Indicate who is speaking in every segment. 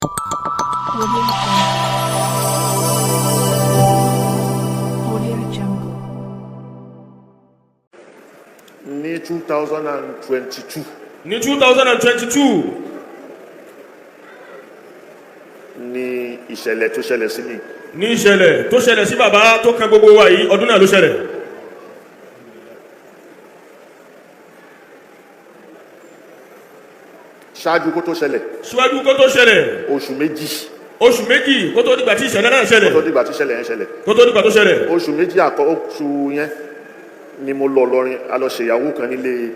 Speaker 1: Audio Jungle. Audio Jungle.
Speaker 2: Ní 2022,
Speaker 3: Ní 2022,
Speaker 2: ní ìṣẹ̀lẹ̀ tó ṣẹlẹ̀ sí mi.
Speaker 3: Ní ìṣẹ̀lẹ̀ tó ṣẹlẹ̀ sí bàbá tó kan gbogbo wa yìí, ọdún náà ló ṣẹlẹ̀.
Speaker 2: Ṣáájú kó tó ṣẹlẹ̀,
Speaker 3: Síwájú kó tó ṣẹlẹ̀,
Speaker 2: oṣù 2,
Speaker 3: oṣù 2 kó tó dìgbà tí ìṣẹ̀lẹ̀ náà
Speaker 2: kó
Speaker 3: ṣẹlẹ̀,
Speaker 2: tó dìgbà tí ìṣẹ̀lẹ̀ yẹn ṣẹlẹ̀,
Speaker 3: kó tó dìgbà tó ṣẹlẹ̀,
Speaker 2: oṣù 2 àkọ́ oṣù yẹn ni mo lọ lọrin. A lọ ṣèyàwó kan nílé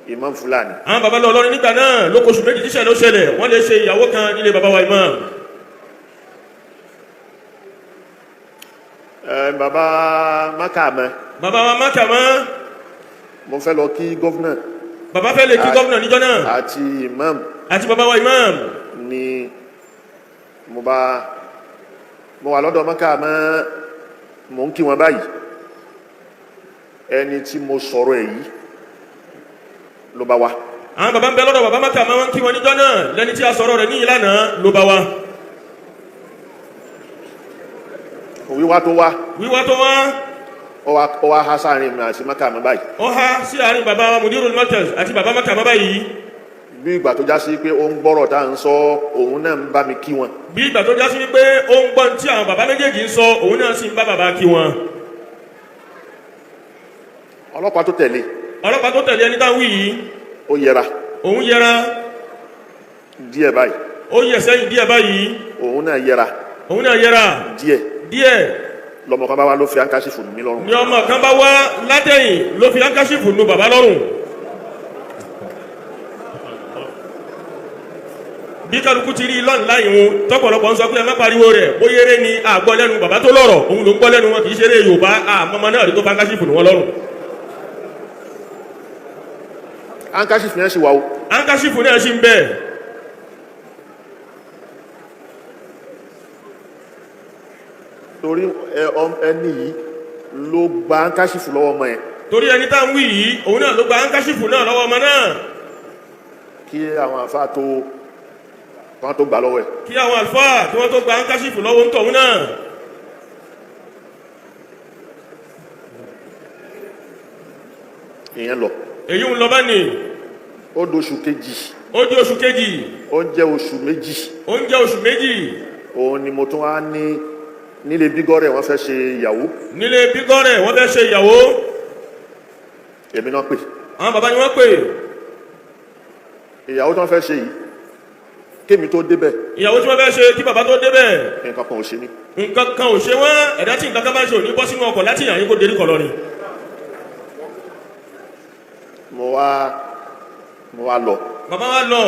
Speaker 2: Imam Fulani.
Speaker 3: Àwọn bàbá lọ lọrin nígbà náà ló kó oṣù 2 tí ìṣẹ̀lẹ̀ ó ṣẹlẹ̀. Wọ́n lè ṣe ìyàwó kan nílé bàbá wa imam.
Speaker 2: Ẹ bàbá Mákàmẹ,
Speaker 3: Bàbá wa Mákàmá,
Speaker 2: mo fẹ́ lọ kí governor.
Speaker 3: Bàbá fẹ́ lè kí gómìnà níjọ́ náà.
Speaker 2: Àti imam.
Speaker 3: Àti bàbá wa imam.
Speaker 2: Ni mo bá mo wà lọ́dọ̀ Mákàmá, mo ń kí wọn báyìí, ẹni tí mo sọ̀rọ̀ ẹ̀ yìí ló bá wá.
Speaker 3: Àwọn bàbá ń bẹ lọ́dọ̀ bàbá Mákàmá, wọn kí wọn níjọ́ náà, lẹ́ni tí a sọ̀rọ̀ rẹ̀ ní ìlànà ló bá wa.
Speaker 2: Wíwá tó wá,
Speaker 3: Wíwá tó wá,
Speaker 2: ó wá há sáàrin mi àti Mákàmá báyìí.
Speaker 3: Ó há sí àárín bàbá wa Mudirul Markaz àti bàbá Mákàmá báyìí.
Speaker 2: Bí ìgbà tó já sí pé ó ń gbọ́rọ̀ tá à ń sọ, òun náà ń bá mi kí wọn.
Speaker 3: Bí ìgbà tó já sí wípé ó ń gbọ́n tí àwọn bàbá méjèèjì ń sọ, òun náà sì ń bá bàbá kí wọn.
Speaker 2: Ọlọ́pàá tó tẹ̀lé,
Speaker 3: Ọlọ́pàá tó tẹ̀lé ẹni tá ń wí yìí,
Speaker 2: ó yẹra
Speaker 3: òun yẹra
Speaker 2: díẹ̀ báyìí.
Speaker 3: Ó yẹ sẹ́yìn díẹ̀ báyìí.
Speaker 2: Òun náà yẹra
Speaker 3: Òun náà yẹra
Speaker 2: díẹ̀.
Speaker 3: díẹ̀.
Speaker 2: Lọmọ kan bá wá ló fi ankaṣífù mí lọ́rùn.
Speaker 3: Ni ọmọ kan bá wá látẹ̀yìn ló fi áńkáṣífù nu bàbá lọ́rùn. Bí kálukú ti rí lọ́nà láyìn wọn, tọ́pọ̀lọpọ̀ ń sọ pé ẹ má pariwo rẹ̀, bóyá eré ni àgbọ́ lẹ́nu bàbá tó lọ́rọ̀, òun ló ń gbọ́ lẹ́nu wọn, kì í ṣeré Yorùbá. Àmọ́mọ́ náà rí tó fa áńkáṣífù nù wọn lọ́rùn.
Speaker 2: Ankaṣífù yẹn sì wà o.
Speaker 3: Áńkáṣífù náà sì ń bẹ.
Speaker 2: Torí ẹni yìí ló gba ankaṣífù lọ́wọ́ ọmọ yẹn.
Speaker 3: Torí ẹni tá ń wí yìí, òun náà ló gba áńkáṣífù náà lọ́wọ́ ọmọ náà.
Speaker 2: Kí àwọn àfáà tó kan tó gbà lọ́wọ́ ẹ̀.
Speaker 3: Kí àwọn àlùfáà kí wọ́n tó gba áńkáṣífù lọ́wọ́ ń tọ̀hún náà.
Speaker 2: Ìyẹn lọ.
Speaker 3: Èyí ń lọ bá ní.
Speaker 2: Ó doṣù kejì.
Speaker 3: Ó di oṣù kejì.
Speaker 2: Ó ń jẹ́ oṣù 2.
Speaker 3: Ó ń jẹ́ oṣù 2.
Speaker 2: Òun ni mo tún wá ní nílé bígọ́rẹ̀, wọ́n fẹ́ ṣe ìyàwó.
Speaker 3: Nílé bígọ́rẹ̀, wọ́n fẹ́ ṣe ìyàwó.
Speaker 2: Èmi náà pè.
Speaker 3: Àwọn bàbá ni wọ́n pè.
Speaker 2: Ìyàwó tí wọ́n fẹ́ ṣe yìí, kémi tó débẹ̀,
Speaker 3: Ìyàwó tí wọ́n fẹ́ ṣe, kí bàbá tó débẹ̀,
Speaker 2: nǹkan kan ò ṣe mí.
Speaker 3: Nǹkan kan ò ṣe wọ́n. Ẹ̀dá tí nǹkan kan bá ń ṣe ò ní bọ́ sínú ọkọ̀ láti yàn yín kó dérí kọ̀ lọ́rin.
Speaker 2: Mo wá lọ.
Speaker 3: Bàbá wa lọ.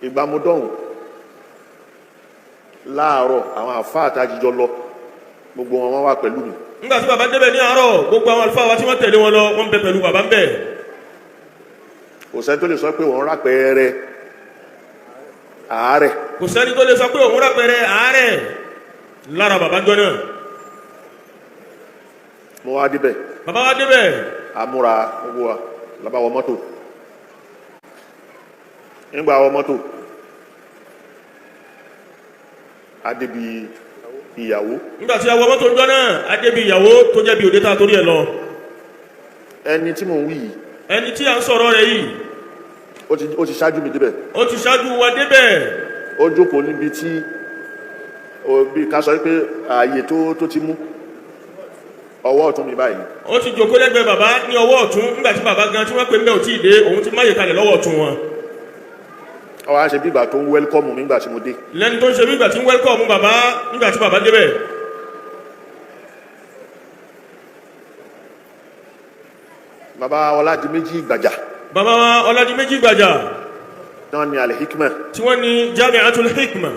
Speaker 2: Ìgbà mo dọ̀hùn láàárọ̀, àwọn àfáà àtàjíjọ lọ, gbogbo wọn, wọ́n wà pẹ̀lú mi.
Speaker 3: Nígbà tí bàbá débẹ̀ ní àárọ̀, gbogbo àwọn àlùfáà wa tí wọ́n tẹ̀lé wọn lọ, wọ́n ń bẹ pẹ̀lú bàbá ń bẹ̀.
Speaker 2: Kò sẹ́ni tó lè sọ pé òun rápẹẹrẹ àárẹ̀.
Speaker 3: Kò sẹ́ni tó lè sọ pé òun rápẹrẹ àárẹ̀ lára bàbá jọ náà.
Speaker 2: Mo wá débẹ̀.
Speaker 3: Bàbá wa débẹ̀.
Speaker 2: Amúra gbogbo wa làbá wọ mọ́tò. Nígbà wọ mọ́tò, a débi ìyàwó.
Speaker 3: Nígbà tí a wọ mọ́tò jọ náà, a débi ìyàwó tó jẹ́ bí òde tá a torí ẹ̀ lọ.
Speaker 2: Ẹni tí mò ń wí yìí,
Speaker 3: Ẹni tí a ń sọ̀rọ̀ rẹ̀ yìí,
Speaker 2: ó ti ṣáájú mi débẹ̀.
Speaker 3: Ó ti ṣáájú wa débẹ̀.
Speaker 2: Ó jókòó níbi tí bí ká sọ pé ààyè tó ti mú ọwọ́ ọ̀tún mi báyìí.
Speaker 3: Ó ti jókòó lẹ́gbẹ̀ẹ́ bàbá ní ọwọ́ ọ̀tún. Nígbà tí bàbá gan tí wọ́n pè ń bẹ́ ò tí ì dé, òun ti máyè kalẹ̀ lọ́wọ́ ọ̀tún wọn.
Speaker 2: Ó wá ṣe bí ìgbà tó ń welcome mi nígbà tí mo dé.
Speaker 3: Lẹ́ni tó ń ṣe bí ìgbà tí ń welcome bàbá nígbà tí bàbá débẹ̀.
Speaker 2: Bàbá Ọládìméjì Gbàjà,
Speaker 3: Bàbá wa Ọládìméjì Gbàjà,
Speaker 2: náà ní Al-Hikmah,
Speaker 3: tí wọ́n ní Jami'atul Hikmah,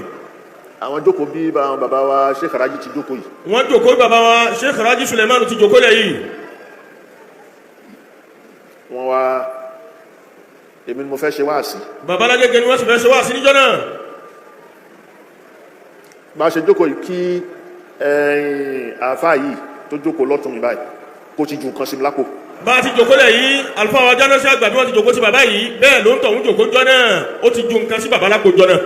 Speaker 2: àwọn jókòó bí àwọn bàbá wa Sheikh Raji ti jókòó yìí.
Speaker 3: Wọ́n jókòó, bàbá wa Sheikh Raji Suleiman ti jókòó lẹ̀ yìí.
Speaker 2: Wọ́n wá, èmi ni mo fẹ́ ṣe wáàsí.
Speaker 3: Bàbá Lágége ni wọ́n sì fẹ́ ṣe wáàsí níjọ́ náà.
Speaker 2: Bá a ṣe jókòó yìí, kí ẹ̀yìn àáfàá yìí tó jókòó lọ́tún mi báyìí kó ti ju nǹkan sí mi lápò.
Speaker 3: Bá a ti jòkó lẹ̀ yìí, àlùfáà wa jáná sí àgbà bí wọ́n ti jòkó sí bàbá yìí, bẹ́ẹ̀ ló ń tọ̀hún jòkó jọ náà, ó ti ju nǹkan sí bàbá lápò jọ náà.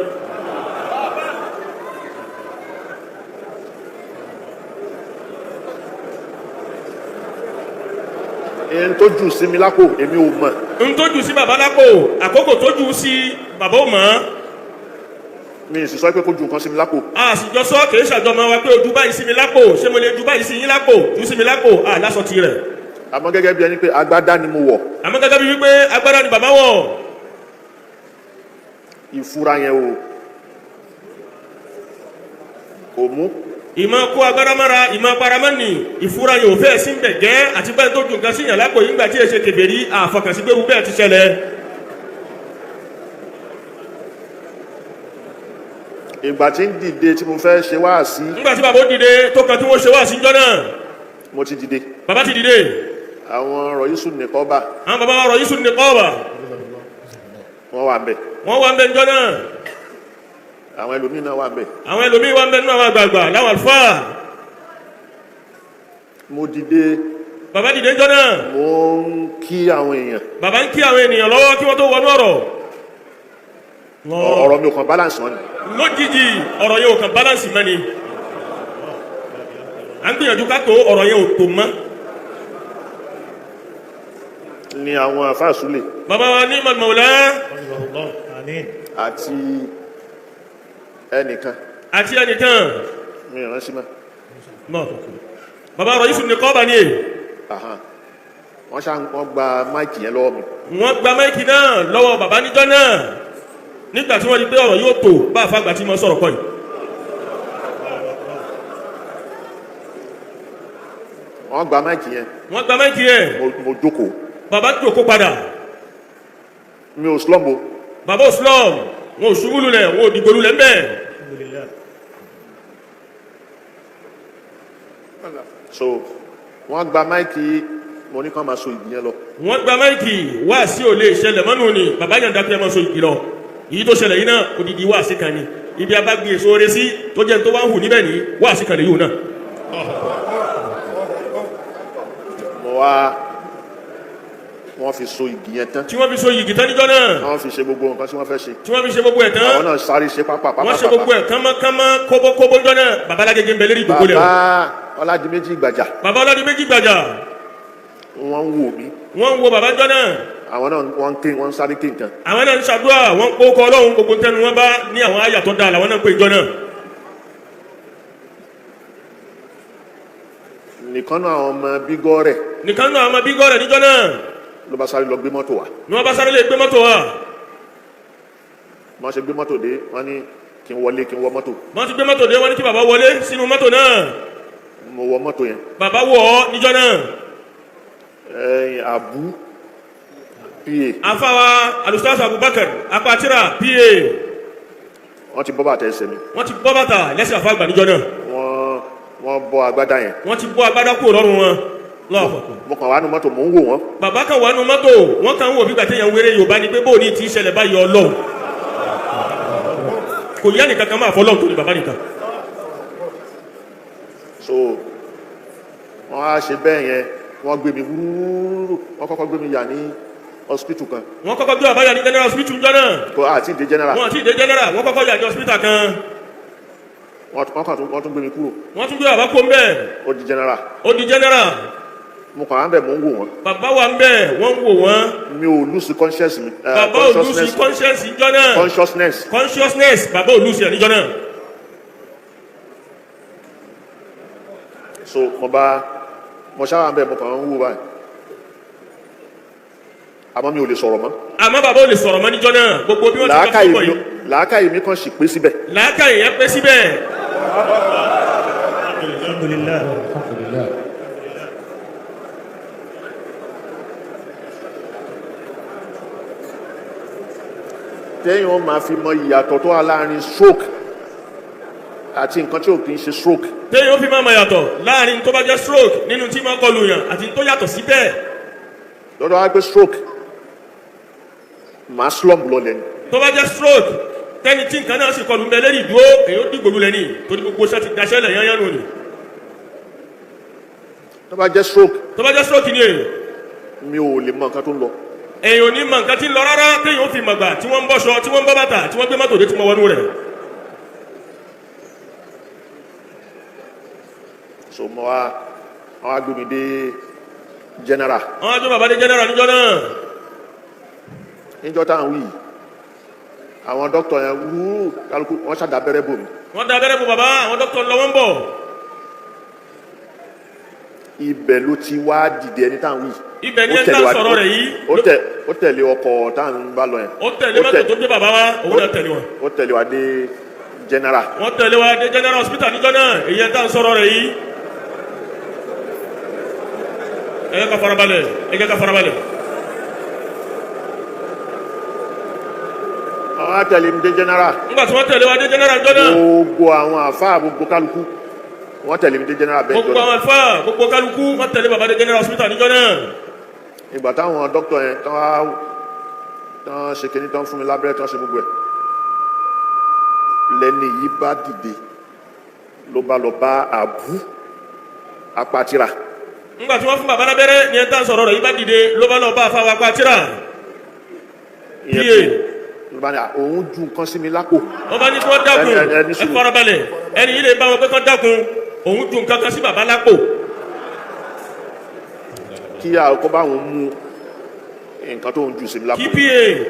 Speaker 2: Ẹni tó jù sí mi lápò, èmi ò mọ̀.
Speaker 3: N tó jù sí bàbá lápò, àkókò tó jù sí, bàbá ò mọ̀.
Speaker 2: Mi sì sọ pé kó ju nǹkan sí mi lápò.
Speaker 3: A sì jọ sọ, kì í ṣàjọmọ wa pé ojú báyìí sí mi lápò, ṣé mo lè ju báyìí sí yín lápò, jù sí mi lápò, a lásọ tirẹ̀.
Speaker 2: Àmọ́ gẹ́gẹ́ bí ẹni pé agbádá ni mo wọ̀,
Speaker 3: Àmọ́ gẹ́gẹ́ bí wípé agbára ni bàbá wọ̀,
Speaker 2: ìfura yẹn o kò mú.
Speaker 3: Ìmọ̀ kó agbára mára, ìmọ̀ paramọ́ ni ìfura yóò fẹ́ sí bẹ̀ gẹ́, àti bẹ́ẹ̀ tó ju nǹkan sí yàn lápò yìí ńgbà tí èsè kèfèrí, àfọkànsí pé irú bẹ́ẹ̀ ti ṣẹlẹ̀.
Speaker 2: Ìgbà tí ń dìde tí mo fẹ́ ṣe wáàsí,
Speaker 3: Ńgbà tí bàbá ó dìde tó kan tí wọ́n ṣe wá sí jọ́ náà,
Speaker 2: mo ti dìde.
Speaker 3: Bàbá ti dìde.
Speaker 2: Àwọn ọ̀rọ̀ yìí sùn nìkan bá
Speaker 3: Àwọn bàbá wa rọ̀ yíṣu ní kọ́ọ̀bà,
Speaker 2: wọ́n wà ń bẹ̀.
Speaker 3: Wọ́n wà ń bẹ njọ́ náà.
Speaker 2: Àwọn ẹlòmíín náà wà ń bẹ̀.
Speaker 3: Àwọn ẹlòmíín wà ń bẹ nínú àwọn àgbààgbà láwọn àlùfáà.
Speaker 2: Mo dìde.
Speaker 3: Bàbá dìde njọ́ náà.
Speaker 2: Mo ń kí àwọn èèyàn.
Speaker 3: Bàbá ń kí àwọn ènìyàn lọ́wọ́ kí wọ́n tó wọnú ọ̀rọ̀.
Speaker 2: Ọ̀rọ̀ mi ò kàn balance wọn ni.
Speaker 3: Lójijì, ọ̀rọ̀ yẹn ò kàn balance mọ́ ni. À ń gbìyànjú ká tó ọ̀rọ̀ yẹn ò tó mọ́.
Speaker 2: Ni àwọn àfáàsúlè
Speaker 3: Bàbá wa ní Mọ̀lá
Speaker 4: Àmín.
Speaker 2: àti ẹnìkan,
Speaker 3: àti ẹnìkan,
Speaker 2: mi ò rántí mọ́.
Speaker 3: Mọ̀. Bàbá ọ̀rọ̀ yìí sùn ní kọ́ọ̀bà ni è.
Speaker 2: Ahan. Wọ́n ṣá wọ́n gba mic yẹn lọ́wọ́ mi.
Speaker 3: Wọ́n gba mic náà lọ́wọ́ bàbá níjọ́ náà nígbà tí wọ́n rí pé ọ̀rọ̀ yóò tó bá àfàgbà tí mo sọ̀rọ̀ kọ́ yìí.
Speaker 2: Wọ́n gba mic yẹn.
Speaker 3: Wọ́n gba mic yẹn.
Speaker 2: Mo jókòó.
Speaker 3: Bàbá jókòó padà.
Speaker 2: Mi ò slump o.
Speaker 3: Bàbá ò slump, wọn ò ṣubú lulẹ̀, wọn ò dìgbò lulẹ̀ ńbẹ̀.
Speaker 4: Alhamdulillah.
Speaker 2: So wọ́n gba mic, mo ní kàn máa so ìgbìyẹn lọ.
Speaker 3: Wọ́n gba mic, wá sí ò lè ṣẹlẹ̀ mọ́nù ni bàbá yàn dákẹ́ máa so ìgbì lọ. Èyí tó ṣẹlẹ̀ yìí náà, odidi wá sí kan ni. Ibi abágbé èso oore sí tó jẹ́ tó wá ń hù níbẹ̀ ní wá sí kan lè yóò náà.
Speaker 2: Mo wá, wọ́n fi so igi yẹn tán.
Speaker 3: Tí wọ́n fi so yìgì tán níjọ́ náà.
Speaker 2: Wọ́n fi ṣe gbogbo nǹkan tí wọ́n fẹ́ ṣe.
Speaker 3: Tí wọ́n fi ṣe gbogbo ẹ̀ tán.
Speaker 2: Àwọn náà sáré ṣe pápá pápá.
Speaker 3: Wọ́n ṣe gbogbo ẹ̀ kánmọ́kánmọ́, kóbókóbó jọ́ náà. Bàbá Alágége ń bẹ lérí ìdòkó lẹ̀ o.
Speaker 2: Bàbá Ọládìméjì Gbàjà,
Speaker 3: Bàbá Ọládìméjì Gbàjà,
Speaker 2: wọ́n ń wò mí.
Speaker 3: Wọ́n ń wo bàbá jọ́ náà.
Speaker 2: Àwọn náà wọ́n ń ké, wọ́n ń sáré ké nǹkan.
Speaker 3: Àwọn náà ń ṣàdúrà, wọ́n ń kó kọ́ Ọlọ́run, gbogbo tẹnu wọn bá ní àwọn àyà tó dáa làwọn náà ń pè jọ́ náà.
Speaker 2: Nìkan náà, àwọn ọmọ bígọ́ rẹ̀
Speaker 3: Nìkan náà, àwọn ọmọ bígọ́ rẹ̀ níjọ́ náà,
Speaker 2: ló bá sáré lọ gbé mọ́tò wá.
Speaker 3: Ni wọ́n bá sáré lè gbé mọ́tò wa.
Speaker 2: Wọ́n ṣe gbé mọ́tò dé, wọ́n ní kí n wọlé, kí n wọ mọ́tò.
Speaker 3: Wọ́n ti gbé mọ́tò dé, wọ́n ní kí bàbá wọlé sínú mọ́tò náà.
Speaker 2: Mo wọ mọ́tò yẹn.
Speaker 3: Bàbá wọ̀ ọ́ níjọ́ náà.
Speaker 2: Ẹ̀yìn àbú pa,
Speaker 3: Afáwa Alustaz Abubakar Apatira pa,
Speaker 2: wọ́n ti bọ́ bàtà ẹsẹ̀ mi.
Speaker 3: Wọ́n ti bọ́ bàtà lẹ́sẹ̀ àfáàgbà níjọ́ náà.
Speaker 2: Wọ́n bọ́ agbádá yẹn.
Speaker 3: Wọ́n ti bọ́ agbádá kúrò lọ́rùn wọn lọ́ọ̀fọ̀.
Speaker 2: Mo kàn wá nu mọ́tò, mò ń wò wọ́n.
Speaker 3: Bàbá kan wà nù mọ́tò, wọ́n kàn ń wò bí gbàtẹ́ yẹn wéré Yorùbá ni pé bóò ní ti ṣẹlẹ̀ báyìí. Ọlọ́run kò yá nìkan kan máa fọ́ Ọlọ́run tó ní bàbá nìkan.
Speaker 2: So wọ́n á ṣe bẹ́ẹ̀ yẹn, wọ́n gbé mi wúrúrú, wọ́n kọ́kọ́ gbé mi yà ní hospital kan.
Speaker 3: Wọ́n kọ́kọ́ gbé bàbá yà ní general hospital níjọ́ náà.
Speaker 2: Kò àti ìdè general.
Speaker 3: Wọ́n àti ìdè general, wọ́n kọ́kọ́ yà ní hospital kan.
Speaker 2: Wọ́n kàn tún, wọ́n tún gbé mi kúrò.
Speaker 3: Wọ́n tún gbé bàbá kó ń bẹ̀.
Speaker 2: Ó di general.
Speaker 3: Ó di general.
Speaker 2: Mo kàn á bẹ̀, mò ń wò wọ́n.
Speaker 3: Bàbá wa ń bẹ̀, wọ́n ń wò wọ́n.
Speaker 2: Mi ò lose conscious mi.
Speaker 3: Bàbá ò lose conscience níjọ́ náà.
Speaker 2: Consciousness.
Speaker 3: Consciousness, bàbá ò lose ẹ̀ níjọ́ náà.
Speaker 2: So mo bá mo ṣáà ń bẹ̀, mo kàn ń wò báyìí, àmọ́ mi ò lè sọ̀rọ̀ mọ́.
Speaker 3: Àmọ́ bàbá ò lè sọ̀rọ̀ mọ́ níjọ́ náà, gbogbo bí wọ́n ti
Speaker 2: Làákàyè
Speaker 3: kọ́
Speaker 2: mi
Speaker 3: yìí.
Speaker 2: Làákàyè mi kàn sì pé síbẹ̀.
Speaker 3: Làákàyè yẹn pé síbẹ̀.
Speaker 4: Alhamdulillah.
Speaker 5: Alhamdulillah.
Speaker 2: Téèyàn máa fi mọ ìyàtọ̀ tó wà láàrin stroke àti nǹkan tí ò kì í ṣe stroke.
Speaker 3: Téèyàn ó fi máa mọ̀ yàtọ̀ láàrin tó bá jẹ́ stroke nínú tí máa kọlù yàn àti tó yàtọ̀ sí bẹ́ẹ̀.
Speaker 2: Lọ́dọ̀ wá pé stroke, màá slump lọlẹ̀ ni.
Speaker 3: Tó bá jẹ́ stroke, tẹ́ni tí nǹkan náà sì kọlù ń bẹ lérí ìdúró, èyí ó dìgbò lulẹ̀ ní torí gbogbo iṣẹ́ ti daṣẹ́ lẹ̀ yányán nù ni.
Speaker 2: Tó bá jẹ́ stroke,
Speaker 3: Tó bá jẹ́ stroke ni èyí,
Speaker 2: Mi ò lè mọ nǹkan tó ń lọ.
Speaker 3: Èèyàn ò ní mọ nǹkan tí ń lọ rárá téèyàn ó fi mọ̀gbà tí wọ́n ń bọ́ṣọ, tí wọ́n ń bọ́ bàtà, tí wọ́n gbé mọ́tò dé, tí wọ́n wọnú rẹ̀.
Speaker 2: So mo wá, wọ́n wá gbé mi dé general.
Speaker 3: Àwọn àjọ bàbá dé general níjọ́ náà.
Speaker 2: Níjọ́ táwọn wí yìí, àwọn dókítà yẹn wúrú kálukú wọ́n ṣàdábẹ́rẹ́ bò mí.
Speaker 3: Wọ́n da abẹ́rẹ́ bò bàbá, àwọn dókítà ń lọ, wọ́n ń bọ̀.
Speaker 2: Ibẹ̀ ló ti wá dìde, ẹni táwọn wí yìí.
Speaker 3: Ibẹ̀ ni
Speaker 2: Ó
Speaker 3: ẹni tá
Speaker 2: tẹ̀lé wa-
Speaker 3: sọ̀rọ̀ rẹ̀ yìí.
Speaker 2: Ó tẹ̀lé ọkọ̀ táwọn bá lọ yẹn.
Speaker 3: Ó tẹ̀lé mọ́tò tó gbé bàbá wa, òun náà tẹ̀lé wọn.
Speaker 2: Ó tẹ̀lé wa dé general.
Speaker 3: Wọ́n tẹ̀lé wa dé general hospital níjọ́ náà, èyí ẹni tá sọ̀rọ̀ rẹ̀ yìí. Ẹ jẹ́ ká farabalẹ̀, ẹ jẹ́ ká farabalẹ̀.
Speaker 2: Àwọn á tẹ̀lé mi dé general.
Speaker 3: Nígbà tí wọ́n tẹ̀lé wa dé general níjọ́ náà.
Speaker 2: Gbogbo àwọn àfáà, gbogbo kálukú, wọ́n tẹ̀lé mi dé general bẹ́ẹ̀
Speaker 3: Gbogbo
Speaker 2: jọ.
Speaker 3: àwọn àlùfáà, gbogbo kálukú, wọ́n tẹ̀lé bàbá dé general hospital níjọ́ náà.
Speaker 2: Ìgbà táwọn dókítà yẹn tán wá tán ṣe kíní tán fún mi lábẹ́rẹ́, tán ṣe gbogbo ẹ̀, lẹ́ni yìí bá dìde, ló bá lọ bá àbú apatira.
Speaker 3: Nígbà tí wọ́n fún bàbá lábẹ́rẹ́ ní ẹ̀ tá sọ̀rọ̀ rẹ̀ yìí bá dìde, ló bá lọ bá àfa wa pàtìrà.
Speaker 2: Ìyẹn tó ló bá ní à, òun ju nǹkan sí mi lápò.
Speaker 3: Wọ́n bá ní kí wọ́n dákun.
Speaker 2: Ẹni
Speaker 3: Ẹ
Speaker 2: sùúrù.
Speaker 3: farabalẹ̀, ẹni yìí lè bá wọn pé kán dákun, òun ju nǹkan kan sí bàbá lápò.
Speaker 2: Kí àkókò bá òun mú nǹkan tó ń ju sí mi lápò.
Speaker 3: Kí pa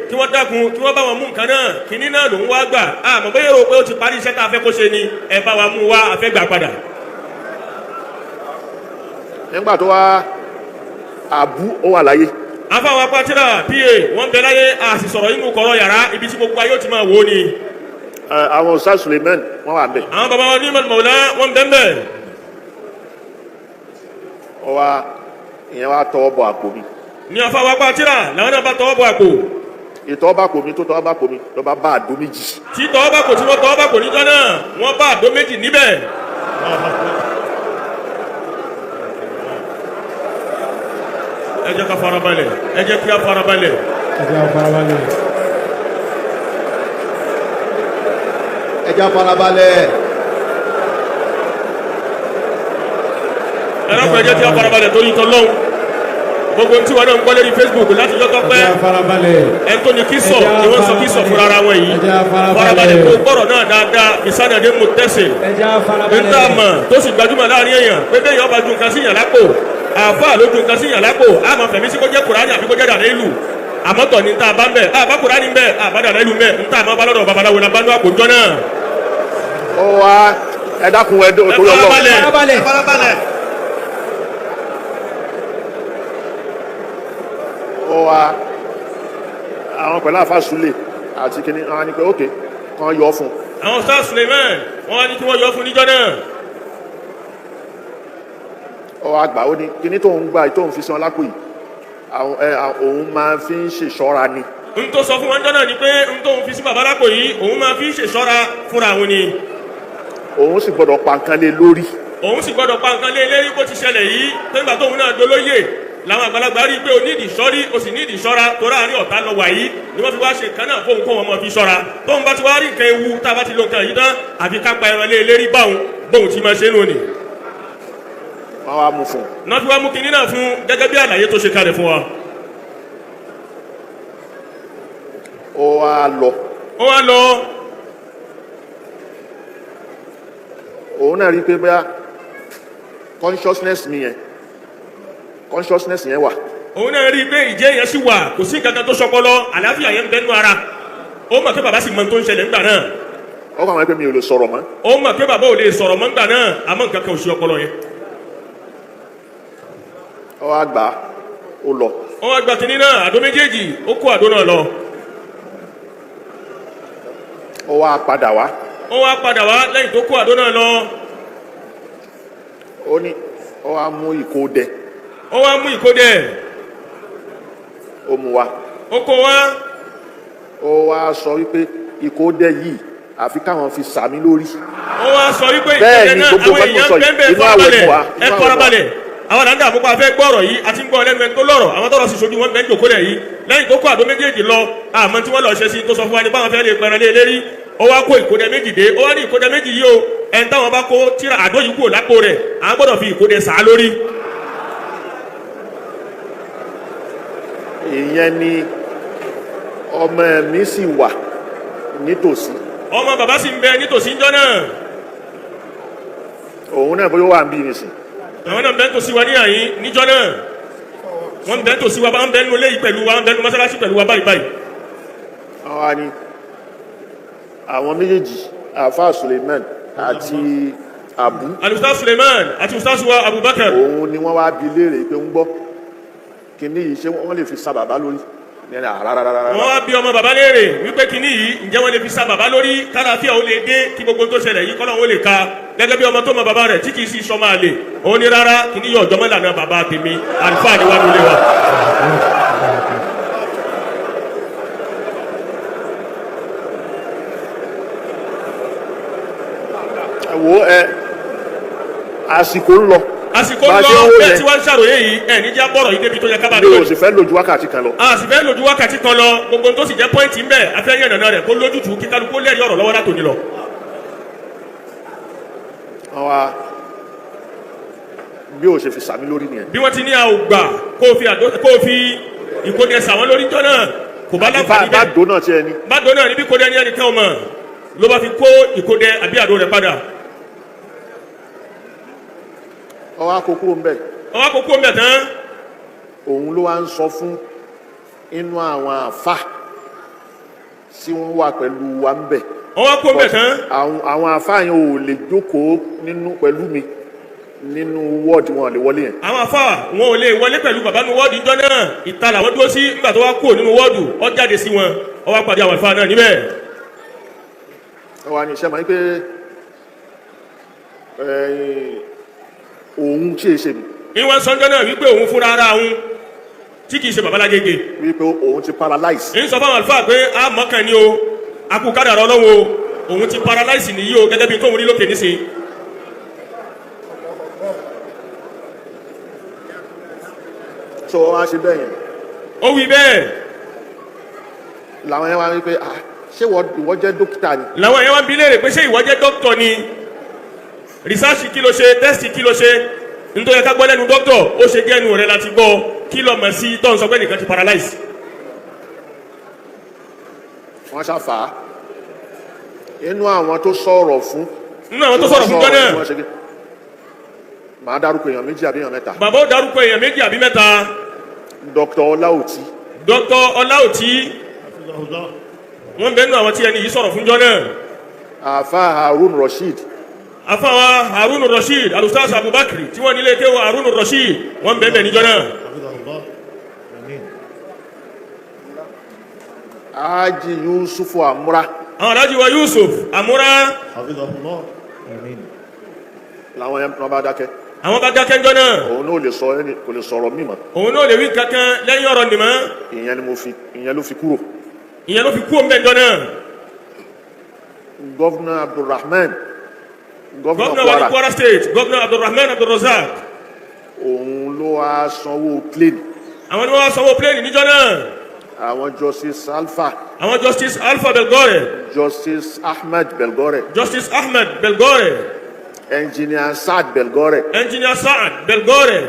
Speaker 3: kí wọ́n dákun, kí wọ́n bá wọn mú nǹkan náà. Kínní náà lòun wá gbà, àmọ́ bóyá rò pé ó ti parí iṣẹ́ tá a fẹ́ kó ṣe ni, ẹ bá wa mú wa, a fẹ́ gbà padà.
Speaker 2: Nígbà tó wá àbú, ó wà láyé.
Speaker 3: Afáwọn apátírà pa wọ́n bẹ láyé, a sì sọ̀rọ̀ inú kọ̀rọ̀ yàrá ibi tí gbogbo ayé ó ti máa wò ó ni.
Speaker 2: Àwọn Ustaz Suleiman wọ́n wà bẹ́ẹ̀.
Speaker 3: Àwọn baba wa ní mọ̀lá wọ́n bẹ́ẹ̀ bẹ́ẹ̀.
Speaker 2: Ó wá, ìyẹn wá tọwọ́ bọ àpò mi.
Speaker 3: Ní afáwọn apátírà làwọn náà bá tọwọ́ bọ àpò.
Speaker 2: Ìtọ́wọ́ bá àpò mi, tó tọwọ́ bá àpò mi, ló bá bá àdó méjì.
Speaker 3: Tí tọwọ́ bá kò, tí wọ́n tọwọ́ bá kò níjọ́ náà, wọ́n bá àdó méjì níbẹ̀. Ẹ jẹ́ ká farabalẹ̀, ẹ jẹ́ kí a farabalẹ̀.
Speaker 5: Ẹ jẹ́ á farabalẹ̀.
Speaker 6: Ẹ jẹ́ á farabalẹ̀.
Speaker 3: Ẹ dákun, ẹ jẹ́ kí a farabalẹ̀ torí tọ́lọ́hún. Gbogbo tí wọn náà ń gbọ́ lórí Facebook láti jọ́
Speaker 5: Ẹ
Speaker 3: tọ́pẹ́
Speaker 5: jẹ́ á farabalẹ̀.
Speaker 3: Ẹ tó ní kí sọ ni wọ́n sọ kí sọ fúnra ara wọn yìí.
Speaker 5: Ẹ jẹ́ á farabalẹ̀.
Speaker 3: Farabalẹ̀ kó gbọ́rọ̀ náà dáadáa, ìsánadé mu tẹ̀sẹ̀.
Speaker 5: Ẹ jẹ́ á farabalẹ̀.
Speaker 3: Níta mọ̀ tó sì gbajúmọ̀ láàrin èèyàn pé bẹ́ẹ̀ yọba ju nǹkan sí yàn lápò, àáfàá ló ju nǹkan sí yàn lápò, àmọ́ fẹ̀mí sí kó jẹ́ Kùránì àbí kó jẹ́ dàdé ìlú, àmọ́ tọ̀ ní níta bá ń bẹ̀, àbá Kùránì ń bẹ̀, àbá dàdé ìlú ń bẹ̀, níta àmọ́ bá lọ́dọ̀ babaláwo la bá ní àpòjọ́ náà.
Speaker 2: Ó wá, ẹ dákun, ẹ
Speaker 3: Ẹ
Speaker 2: torí Ọlọ́run.
Speaker 3: farabalẹ̀.
Speaker 5: Farabalẹ̀.
Speaker 6: Farabalẹ̀.
Speaker 2: Ó wá, àwọn pẹ̀lú àfa Sule àti kíní, àwọn ni pé ókè kan yọ fún un.
Speaker 3: Àwọn Ustaz Suleiman wọ́n wá ní kí wọ́n yọ fún níjọ́ náà.
Speaker 2: Ó wá gbà, ó ní kíní tó ń gbà tó ń fi san lápò yìí, àwọn ẹ òun máa fi ń ṣèṣọ́ra ni.
Speaker 3: N tó sọ fún wọn níjọ́ náà ni pé n tó ń fi sí bàbá lápò yìí, òun máa fi ń ṣèṣọ́ra fúnra òun ni.
Speaker 2: Òun sì gbọ́dọ̀ pa nǹkan lé lórí.
Speaker 3: Òun sì gbọ́dọ̀ pa nǹkan lé lérí bó ti ṣẹlẹ̀ yìí, pé nígbà tóun náà dolóyè làwọn àgbàlagbà rí i pé o nídìí sọ́rí, o sì nídìí ṣọ́ra, torí àárín ọ̀tá lọ wà yìí ni wọ́n fi wá ṣe nǹkan náà fóun kó wọn mọ̀ fi ṣọ́ra. Tóun bá ti wá rí nǹkan ewu, tá a bá ti lo nǹkan yìí tán, àfi ká pa ẹran lé lérí báwọn bóun ti máa ṣe é nù ni.
Speaker 2: Wọ́n wá mú fún un.
Speaker 3: Náà fi wá mú kinní náà fún gẹ́gẹ́ bí àlàyé tó ṣe kalẹ̀ fún wa.
Speaker 2: Ó wá lọ.
Speaker 3: Ó wá lọ.
Speaker 2: Òun náà rí i pé bóyá consciousness mi yẹn, consciousness yẹn wà.
Speaker 3: Òun náà rí i pé ìjẹ́ yẹn sì wà, kò sí nǹkan kan tó sọpọlọ, àlàáfíà yẹn ń bẹ nínú ara. Ó mọ̀ pé bàbá sì mọ ohun tó ń ṣẹlẹ̀ ńgbà náà.
Speaker 2: Ó kàn wọ́n pé mi ò lè sọ̀rọ̀ mọ́.
Speaker 3: Ó mọ̀ pé bàbá ò lè sọ̀rọ̀ mọ́ ńgbà náà, àmọ́ nǹkan kan ò sí ọpọlọ yẹn.
Speaker 2: Ó wá gbà á, ó lọ.
Speaker 3: Ó wá gba kinní náà, àdó méjèèjì, ó kó àdó náà lọ.
Speaker 2: Ó wá padà wá.
Speaker 3: Ó wá padà wá lẹ́yìn tó kó àdó náà lọ.
Speaker 2: Ó ní ó wá mú ìkódẹ.
Speaker 3: Ó wá mú ìkódẹ.
Speaker 2: Ó mú wá.
Speaker 3: Ó kó wá.
Speaker 2: Ó wá sọ wípé ìkódẹ yìí, àfi káwọn fi sàmí lórí.
Speaker 3: Ó wá sọ wípé
Speaker 2: Bẹ́ẹ̀
Speaker 3: ìkódẹ
Speaker 2: ni
Speaker 3: náà
Speaker 2: gbogbo
Speaker 3: àwọn
Speaker 2: nǹkan tí mo
Speaker 3: èèyàn
Speaker 2: sọ yìí,
Speaker 3: bẹ́ẹ̀
Speaker 2: inú àwẹ̀
Speaker 3: farabalẹ̀
Speaker 2: mo wà,
Speaker 3: ẹ
Speaker 2: inú àwẹ̀ mo wà.
Speaker 3: farabalẹ̀. Àwọn àdá àmúpa fẹ́ gbọ́rọ̀ yìí, àti ń gbọ́ lẹ́nu ẹni tó lọ́rọ̀, àwọn tọ́rọ̀ sì sojú wọn bẹ́ẹ̀ jòkó lẹ̀ yìí. Lẹ́yìn tó kó àdó méjèèjì lọ, àmọ́ tí wọ́n lọ ṣe sí tó sọ fún wa ní báwọn fẹ́ lè pẹran lé lérí. Ó wá kó ìkódẹ méjì dé, ó wá ní ìkódẹ méjì yìí o, ẹni táwọn bá kó tíra àdó yìí kúrò lápò rẹ̀, àwọn gbọ́dọ̀ fi ìkódẹ sàá lórí.
Speaker 2: Ìyẹn ni ọmọ mi sì wà nítòsí.
Speaker 3: Ọmọ bàbá sì ń bẹ nítòsí ńjọ́ náà.
Speaker 2: Òun náà bóyá wà ń bí nìsín.
Speaker 3: Àwọn náà ń bẹ nítòsí wa ní àyín níjọ́ náà. Wọ́n ń bẹ nítòsí wa, wọ́n ń bẹ nínú ilé yìí pẹ̀lú wa, wọ́n ń bẹ nínú mọ́sálásí pẹ̀lú wa báyìí báyìí.
Speaker 2: Àwọn ni àwọn méjèèjì, àfáà Suleiman àti Abu.
Speaker 3: Alustaz Suleiman àti Ustaz wa Abubakar.
Speaker 2: Òun ni wọ́n wá bi léèrè pé ń gbọ́ kíní yìí, ṣé wọ́n lè fi sa bàbá lórí ní ẹni àrárárárá.
Speaker 3: Wọ́n wá bí ọmọ bàbá léèrè wípé kíní yìí, ǹjẹ́ wọ́n lè fi sa bàbá lórí kálàáfíà ó lè dé, kí gbogbo tó ṣẹlẹ̀ yìí kọ́lọ́hún ó lè ka, gẹ́gẹ́ bí ọmọ tó mọ bàbá rẹ̀ tí kìí sì sọmọ àlè. Òun ní rárá, kíní yóò jọmọ́ ìlànà bàbá tèmi, àlùfáà ni wà nílé wa.
Speaker 2: Wo ẹ, àsìkò ń lọ.
Speaker 3: Àsìkò
Speaker 2: Bá
Speaker 3: ń
Speaker 2: a ṣe ń
Speaker 3: lọ
Speaker 2: wò
Speaker 3: bẹ́ẹ̀
Speaker 2: yẹn.
Speaker 3: tí wọ́n ń ṣàròyé yìí ẹ̀ níjà bọ̀rọ̀ yìí débi tó yẹ kábàá
Speaker 2: Mi ò
Speaker 3: lónìí.
Speaker 2: sì fẹ́ lójú wákàtí kan lọ.
Speaker 3: A sì fẹ́ lójú wákàtí kan lọ. Gbogbo tó sì jẹ́ pọ́ìntì ń bẹ̀, afẹ́yẹ̀ nàná rẹ̀ kó lójútùú, kí kálukú lẹ́rìí ọ̀rọ̀ lọ́wọ́ látòní lọ.
Speaker 2: Wọ́n wá bí o ṣe fi sàmí lórí nìyẹn.
Speaker 3: Bí wọ́n ti ní a ò gbà kó o fi àdó kó o fi ìkóni ẹ̀sà wọn lórí jọ́ náà, kò bá
Speaker 2: bá
Speaker 3: láǹfààní
Speaker 2: bá
Speaker 3: bẹ́ẹ̀.
Speaker 2: dò náà tiẹ̀ ni.
Speaker 3: Bá dó náà níbi kódẹ ní ẹnìkan ọmọ ló bá fi kó ìkódẹ àbí àdó rẹ̀ padà.
Speaker 2: Wọ́n wá kó kúrò ń bẹ̀.
Speaker 3: Ọwọ́ kókó ń bẹ̀ tán.
Speaker 2: Òun ló wá ń sọ fún inú àwọn àfà tí wọ́n wà pẹ̀lú wa ń bẹ̀.
Speaker 3: Ọwọ́ kó ń bẹ̀ tán.
Speaker 2: Àwọn àfà yẹn ò lè jókòó nínú pẹ̀lú mi nínú wọ́ọ̀dì, wọn lè wọlé yẹn.
Speaker 3: Àwọn afá wọn ò lè wọlé pẹ̀lú bàbá nu wọ́ọ̀dù ìjọ náà, ìta làwọn dúró sí. Nígbà tó wá kúrò nínú wọ́ọ̀dù, ó jáde sí wọn, ó wá pàdé àwọn afá náà níbẹ̀.
Speaker 2: Wọ́n wá ní iṣẹ́ mọ̀ ní pé ẹ̀yìn òun tí èsè mi.
Speaker 3: Ìwọ̀n sọ́njọ́ náà wípé òun fúnra ara òun tí kìí ṣe babalágége.
Speaker 2: Wípé òun ti paralyze.
Speaker 3: Ń sọ fáwọn àlùfáà pé a mọ̀kàn ni o, a kú kádàrá Ọlọ́run o, òun ti paralyze nìyí o, gẹ́gẹ́ bí tóun rí lókè nísìnyí.
Speaker 2: So wọ́n á ṣe bẹ́ẹ̀ yẹn.
Speaker 3: Ó wí bẹ́ẹ̀.
Speaker 2: Làwọn yẹn wá wípé, ah, ṣé ìwọ jẹ́ dókítà ni?
Speaker 3: Làwọn yẹn wá ń bi léèrè pé ṣé ìwọ jẹ́ dókítọ̀ ni? Rìsáàsì kí ló ṣe? Tẹ́sì kí ló ṣe? Nítorí ká gbọ́ lẹ́nu dókítọ̀, ó ṣe gẹ́nu rẹ̀ láti gbọ́. Kí ló mọ̀ sí tó ń sọ pé nìkan ti paralyze?
Speaker 2: Wọ́n ṣàfà á inú àwọn tó sọ̀rọ̀ fún.
Speaker 3: Nínú àwọn tó sọ̀rọ̀ fún jọ́ náà.
Speaker 2: Tí wọ́n ṣe kí- màá dárúkọ èèyàn méjì àbí èèyàn mẹ́ta.
Speaker 3: Bàbá ó dárúkọ èèyàn méjì àbí mẹ́ta.
Speaker 2: Dr. Ọláòtí.
Speaker 3: Dókítọ̀ Ọláòtí, wọ́n bẹ́ẹ̀ nù àwọn tí ẹni yìí sọ̀rọ̀ fún jọ́ náà.
Speaker 2: Àfà Harun Rasheed.
Speaker 3: Afáwa Harun Rasheed, Alustaz Abubakar tí wọ́n nílé kéwọ́ Harun Rasheed, wọ́n bẹ́ẹ̀ bẹ́ẹ̀ níjọ́ náà.
Speaker 2: Haji Yusufu Amura.
Speaker 3: Àwọn alájí wa Yusuf Amúra.
Speaker 2: Làwọn yẹn wọn bá dákẹ́.
Speaker 3: Àwọn bá dákẹ́ ńjọ́ náà.
Speaker 2: Òun náà lè sọ ẹni kò lè sọ̀rọ̀ mímọ́.
Speaker 3: Òun náà lè wí kankan lẹ́yìn ọ̀rọ̀ nìmọ́.
Speaker 2: Ìyẹn ni mo fi, ìyẹn ló fi kúrò.
Speaker 3: Ìyẹn ló fi kú òun bẹ́ẹ̀ ńjọ́ náà.
Speaker 2: Gọ́vnà Abdulrahman, gọ́vnà
Speaker 3: Gọ́vnà wa ní
Speaker 2: Kwara.
Speaker 3: Kwara State, Gọ́vnà Abdulrahman Abdulrazak.
Speaker 2: Òun ló wá sanwó plane.
Speaker 3: Àwọn ni wọ́n wá sanwó pléènì níjọ́ náà.
Speaker 2: Àwọn Justice Alfa.
Speaker 3: Àwọn Justice Alpha Belgore.
Speaker 2: Justice Ahmed Belgore.
Speaker 3: Justice Ahmed Belgore.
Speaker 2: Engineer Saad Belgore.
Speaker 3: Engineer Saad Belgore.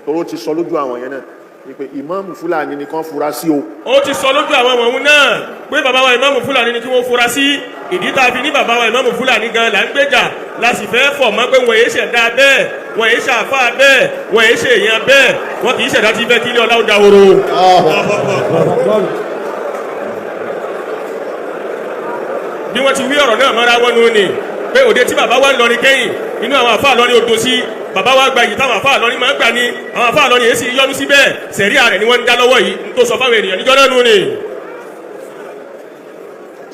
Speaker 2: Tóró ti sọ lójú àwọn yẹn náà wípé ìmáàmù Fúlàní ni kàn fura sí o.
Speaker 3: Ó ti sọ lójú àwọn wọ̀nyí náà pé bàbá wa ìmáàmù Fúlàní ni kí wọ́n fura sí. Ìdí tá a fi ní bàbá wa ìmáàmù Fúlàní gan là ń gbèjà, la sì fẹ́ fọ̀ mọ́ pé wọ́n èé ṣẹ̀dá bẹ́ẹ̀, wọ́n èé ṣàfà bẹ́ẹ̀, wọ́n èé ṣe èèyàn bẹ́ẹ̀, wọ́n kì í ṣẹ̀dá tí fẹ́ kí ilé ọlá ó dahoro. Bí wọ́n ti wí ọ̀rọ̀ náà mọ́ra wọn nù ni pé òde tí bàbá wa ń lọrin kẹ́yìn, inú àwọn àfáà lọrin odò sí. Bàbá wa gba yìí táwọn àfáà lọrin máa ń gbà ní àwọn àfáà lọrin èsì yọnu síbẹ̀, sẹ̀ríà rẹ̀ ni wọ́n ń dá lọ́wọ́ yìí ń tó sọ fáwọn ènìyàn níjọ́ náà nù ni.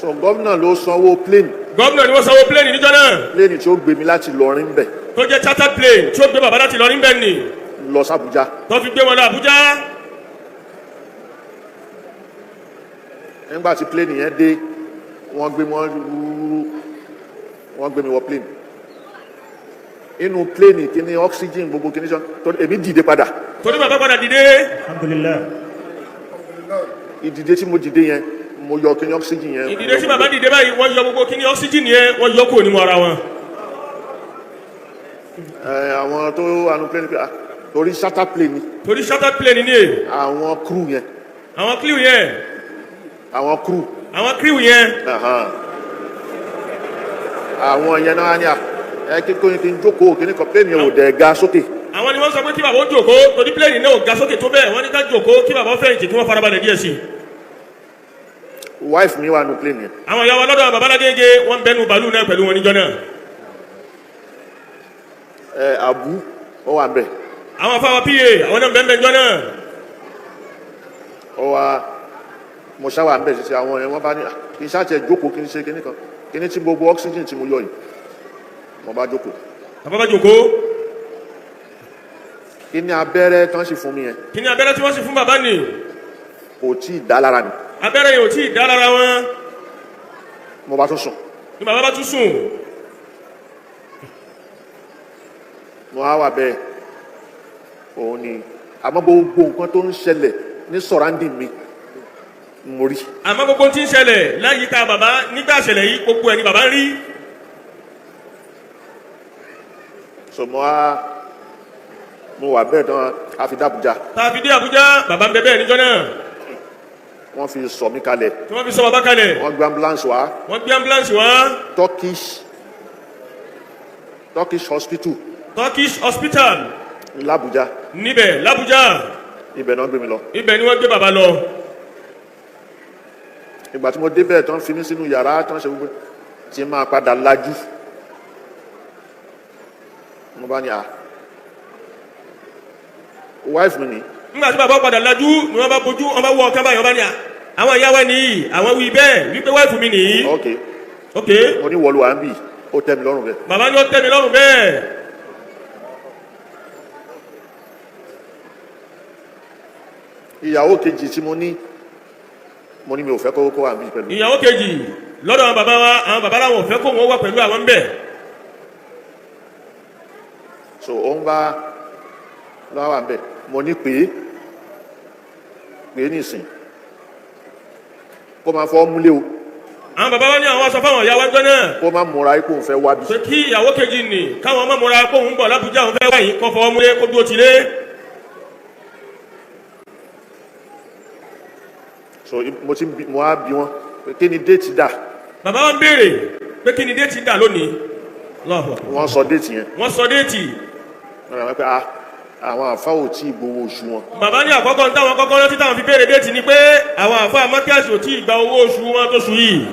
Speaker 2: So gómìnà ló sanwó plane.
Speaker 3: Gómìnà ni wọ́n sanwó plane níjọ́ náà.
Speaker 2: Plane tí ó gbé mi láti lọrin bẹ̀.
Speaker 3: Tó jẹ́ chartered plane tí ó gbé bàbá láti lọrin bẹ́ẹ̀ ni.
Speaker 2: Lọ sàbújá.
Speaker 3: Tó fi gbé wọn lọ Àbújá.
Speaker 2: Nígbà tí plane yẹn dé, wọ́n gbé wọn rúrú, wọ́n gbé mi wọ plane. Inú plane, kíní oxygen gbogbo kíní sọ torí èmi dìde padà.
Speaker 3: Torí bàbá padà dìde.
Speaker 4: Alhamdulillah.
Speaker 2: Ìdìde tí mo dìde yẹn, mo yọ kíní oxygen yẹn.
Speaker 3: Ìdìde tí bàbá dìde báyìí, wọ́n yọ gbogbo kíní oxygen yẹn, wọ́n yọ kúrò nínú ara wọn.
Speaker 2: Ẹ, àwọn tó wà nínú plane pé, ah, Torí charter plane ni.
Speaker 3: Torí charter plane ni.
Speaker 2: Àwọn crew yẹn.
Speaker 3: Àwọn crew yẹn.
Speaker 2: Àwọn crew.
Speaker 3: Àwọn crew yẹn.
Speaker 2: Ahan. Àwọn yẹn náà ní à ẹ kí kí n jókòó kí ní kan, plane yẹn ò dẹ̀ ga sókè.
Speaker 3: Àwọn ni wọ́n sọ pé kí bàbá ó jòkó, torí plane náà ò ga sókè tó bẹ́ẹ̀. Wọ́n ní ká jòkó, kí bàbá ó fẹ̀yìntì, kí wọ́n farabalẹ̀ díẹ̀ sí i.
Speaker 2: Wife mi wà nù plane yẹn.
Speaker 3: Àwọn ìyá wa lọ́dọ̀ bàbá Lágége, wọ́n bẹnu bàálù náà pẹ̀lú wọn níjọ́ náà.
Speaker 2: Ẹ Abu ó wà nbẹ.
Speaker 3: Àwọn afáwa pa, àwọn náà bẹ́ẹ̀ níjọ́ náà.
Speaker 2: Ó wà, mo ṣáwà nbẹ ṣiṣẹ. Àwọn yẹn wọ́n bá ní à, kí n ṣáà tiẹ̀ jókòó, kí n ṣe kíní kan, kíní tí gbogbo oxygen tí mo yọ yìí. Mo bá jókòó.
Speaker 3: Bàbá bá jòkó.
Speaker 2: Kí ní abẹ́rẹ́ tán sì fún mi yẹn.
Speaker 3: Kí ni abẹ́rẹ́ tí wọ́n sì fún bàbá nì?
Speaker 2: Kò tí ì dá lára mi.
Speaker 3: Abẹ́rẹ́ yẹn ò tí ì dá lára wọn.
Speaker 2: Mo bá tún sùn.
Speaker 3: Ni bàbá bá tún sùn.
Speaker 2: Mo á wà bẹ́ẹ̀, òun ni, àmọ́ gbogbo nǹkan tó ń ṣẹlẹ̀ ní surrounding mi, mo rí.
Speaker 3: Àmọ́ gbogbo tí ń ṣẹlẹ̀ láyìíká bàbá nígbà ṣẹlẹ̀ yìí, gbogbo ẹ̀ ni bàbá ń rí.
Speaker 2: So mo á mo wà bẹ́ẹ̀ tán, a fi d'Abuja.
Speaker 3: Tá a fi dé Àbújá, bàbá ń bẹ bẹ́ẹ̀ níjọ́ náà.
Speaker 2: Wọ́n fi sọ mí kalẹ̀.
Speaker 3: Tí wọ́n fi sọ bàbá kalẹ̀.
Speaker 2: Wọ́n gbé ambulance wá.
Speaker 3: Wọ́n gbé ambulance wá.
Speaker 2: Turkish hospital.
Speaker 3: Turkish hospital.
Speaker 2: l'Abuja.
Speaker 3: Níbẹ̀ l'Abuja.
Speaker 2: Ibẹ̀ náà gbé mi lọ.
Speaker 3: Ibẹ̀ ni wọ́n gbé bàbá lọ.
Speaker 2: Ìgbà tí mo débẹ̀ tán, fi mí sínú yàrá tán, ṣe gbogbo tí máa padà lajú, mo bá ní à, wife mi ni.
Speaker 3: Nígbà tí bàbá padà lajú ni wọ́n bá bójú, wọ́n bá wọ ọ̀kan báyìí, wọ́n bá ní à, àwọn ìyá wa nìyí, àwọn wí bẹ́ẹ̀ wípé wife mi nìyí.
Speaker 2: Ok.
Speaker 3: Ok.
Speaker 2: Mo ní wọlé wà ń bì, ó tẹ́ mi lọ́rùn bẹ́ẹ̀.
Speaker 3: Bàbá ní ó tẹ́ mi lọ́rùn bẹ́ẹ̀.
Speaker 2: Ìyàwó kejì tí mo ní, mo ní mi ò fẹ́ kó wà ń bì pẹ̀lú.
Speaker 3: Ìyàwó kejì lọ́dọ̀ àwọn bàbá wa, àwọn bàbá làwọn ò fẹ́ kó wọn wá pẹ̀lú àwọn ń bẹ̀.
Speaker 2: So òun bá lọ́wọ́ wà ń bẹ̀, mo ní pé pé nísìn kó máa fọ́ múlé o.
Speaker 3: Àwọn bàbá wa ní àwọn sọ fáwọn ìyá wa gbọ́ náà.
Speaker 2: Kó má múra ipò òun fẹ́ wá bí.
Speaker 3: Pé kí ìyàwó kejì nì káwọn ọmọ múra kó òun bọ̀ l'Ábújá, òun fẹ́ wáyé, kó fọwọ́ múlé, kó dúró tilé.
Speaker 2: So mo ti mo á bi wọn pé kí ni date dà.
Speaker 3: Bàbá wa ń béèrè pé kí ni date dà lónìí. Allahu Akbar.
Speaker 2: Wọ́n sọ date yẹn.
Speaker 3: Wọ́n sọ date.
Speaker 2: Wọ́n rà wọ́n pé ah, àwọn àfa ò tí ì gbowó oṣù wọn.
Speaker 3: Bàbá ní àkọ́kọ́ ní táwọn kọ́kọ́ rántí táwọn fi béèrè date ni pé àwọn àfa mọ́kíáṣì ò tí ì gba owó oṣù wọn tó ṣù yìí.